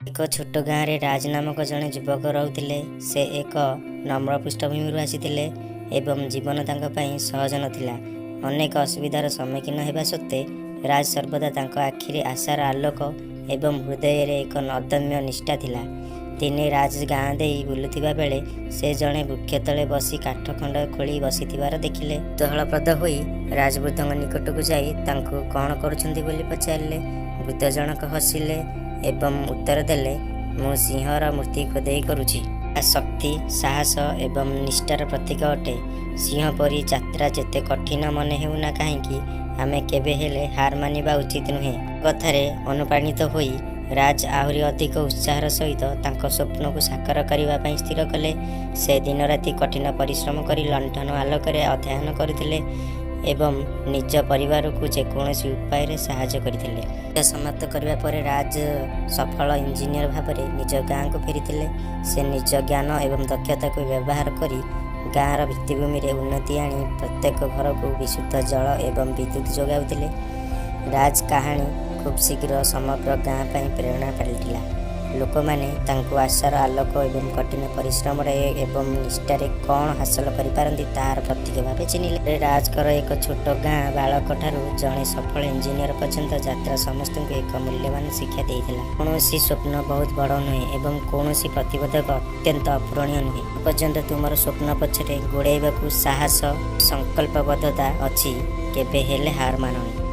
ଏକ ଛୋଟ ଗାଁରେ ରାଜ ନାମକ ଜଣେ ଯୁବକ ରହୁଥିଲେ। ସେ ଏକ ନମ୍ର ପୃଷ୍ଠଭୂମିରୁ ଆସିଥିଲେ ଏବଂ ଜୀବନ ତାଙ୍କ ପାଇଁ ସହଜ ନଥିଲା। ଅନେକ ଅସୁବିଧାର ସମ୍ମୁଖୀନ ହେବା ସତ୍ତ୍ୱେ ରାଜ ସର୍ବଦା ତାଙ୍କ ଆଖିରେ ଆଶାର ଆଲୋକ ଏବଂ ହୃଦୟରେ ଏକ ଅଦମ୍ୟ ନିଷ୍ଠା ଥିଲା। ଦିନେ ରାଜ ଗାଁ ଦେଇ ବୁଲୁଥିବା ବେଳେ ସେ ଜଣେ ବୃକ୍ଷ ତଳେ ବସି କାଠ ଖଣ୍ଡ ଖୋଳି ବସିଥିବାର ଦେଖିଲେ। କୌତୂହଳପ୍ରଦ ହୋଇ ରାଜ ବୃଦ୍ଧଙ୍କ ନିକଟକୁ ଯାଇ ତାଙ୍କୁ କ'ଣ କରୁଛନ୍ତି ବୋଲି ପଚାରିଲେ। ବୃଦ୍ଧ ଜଣକ ହସିଲେ ଏବଂ ଉତ୍ତର ଦେଲେ, "ମୁଁ ସିଂହର ମୂର୍ତ୍ତି ଖୋଦେଇ କରୁଛି। ଏହା ଶକ୍ତି, ସାହସ ଏବଂ ନିଷ୍ଠାର ପ୍ରତୀକ ଅଟେ। ସିଂହ ପରି ଯାତ୍ରା ଯେତେ କଠିନ ମନେ ହେଉନା କାହିଁକି, ଆମେ କେବେ ହେଲେ ହାର ମାନିବା ଉଚିତ ନୁହେଁ।" କଥାରେ ଅନୁପ୍ରାଣିତ ହୋଇ ରାଜ ଆହୁରି ଅଧିକ ଉତ୍ସାହର ସହିତ ତାଙ୍କ ସ୍ୱପ୍ନକୁ ସାକାର କରିବା ପାଇଁ ସ୍ଥିର କଲେ। ସେ ଦିନରାତି କଠିନ ପରିଶ୍ରମ କରି ଲଣ୍ଠନ ଆଲୋକରେ ଅଧ୍ୟୟନ କରୁଥିଲେ ଏବଂ ନିଜ ପରିବାରକୁ ଯେକୌଣସି ଉପାୟରେ ସାହାଯ୍ୟ କରିଥିଲେ। ଶିକ୍ଷା ସମାପ୍ତ କରିବା ପରେ ରାଜ ସଫଳ ଇଞ୍ଜିନିୟର ଭାବରେ ନିଜ ଗାଁକୁ ଫେରିଥିଲେ। ସେ ନିଜ ଜ୍ଞାନ ଏବଂ ଦକ୍ଷତାକୁ ବ୍ୟବହାର କରି ଗାଁର ଭିତ୍ତିଭୂମିରେ ଉନ୍ନତି ଆଣି ପ୍ରତ୍ୟେକ ଘରକୁ ବିଶୁଦ୍ଧ ଜଳ ଏବଂ ବିଦ୍ୟୁତ୍ ଯୋଗାଉଥିଲେ। ରାଜ କାହାଣୀ ଖୁବ୍ ଶୀଘ୍ର ସମଗ୍ର ଗାଁ ପାଇଁ ପ୍ରେରଣା ପାଲଟିଲା। ଲୋକମାନେ ତାଙ୍କୁ ଆଶାର ଆଲୋକ ଏବଂ କଠିନ ପରିଶ୍ରମରେ ଏବଂ ନିଷ୍ଠାରେ କ'ଣ ହାସଲ କରିପାରନ୍ତି ତାହାର ପ୍ରତୀକ ଭାବେ ଚିହ୍ନିଲେ। ରାଜଙ୍କର ଏକ ଛୋଟ ଗାଁ ବାଳକ ଠାରୁ ଜଣେ ସଫଳ ଇଞ୍ଜିନିୟର ପର୍ଯ୍ୟନ୍ତ ଯାତ୍ରା ସମସ୍ତଙ୍କୁ ଏକ ମୂଲ୍ୟବାନ ଶିକ୍ଷା ଦେଇଥିଲା। କୌଣସି ସ୍ୱପ୍ନ ବହୁତ ବଡ଼ ନୁହେଁ ଏବଂ କୌଣସି ପ୍ରତିବନ୍ଧକ ଅତ୍ୟନ୍ତ ଅପୂରଣୀୟ ନୁହେଁ। ପର୍ଯ୍ୟନ୍ତ ତୁମର ସ୍ୱପ୍ନ ପଛରେ ଗୋଡ଼ାଇବାକୁ ସାହସ, ସଂକଳ୍ପବଦ୍ଧତା ଅଛି, କେବେ ହେଲେ ହାର ମାନନି।